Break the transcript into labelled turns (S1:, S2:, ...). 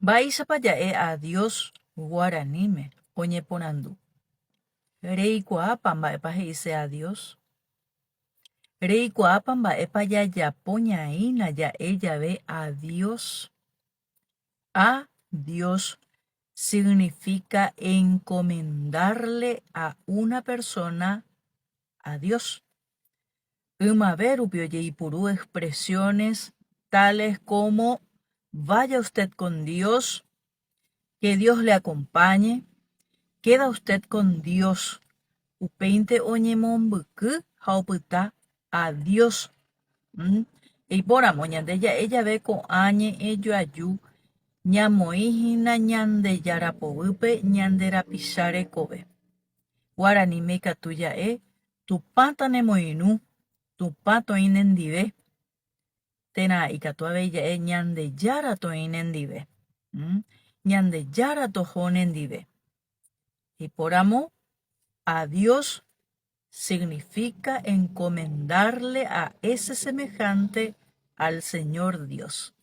S1: Mba'éichapa ja'e adiós guaraníme oñeporandu. Reikuaápa mba'épa he'ise adiós? Reikuaápa mba'épa jajapo ñaína ja'e jave adiós? A Dios significa encomendarle a una persona a Dios. Ymave rupi ojeipuru expresiones tales como vaya usted con Dios, que Dios le acompañe, queda usted con Dios. Upéinte oñemombyky ha opyta a Dios. Eipóramo, ñande ja'e jave ko'ã ñe'ẽ joaju ñamoĩ hína Ñandejára poguýpe ñande rapicha rekove. Guaraníme ikatu ja'e, Tupã tanemoirũ, Tupã toĩ nendive, térã ikatu avei ja'e Ñandejára toĩ nendive, Ñandejára toho nendive. Eipóramo, a Dios significa encomendarle a ese semejante al Señor Dios.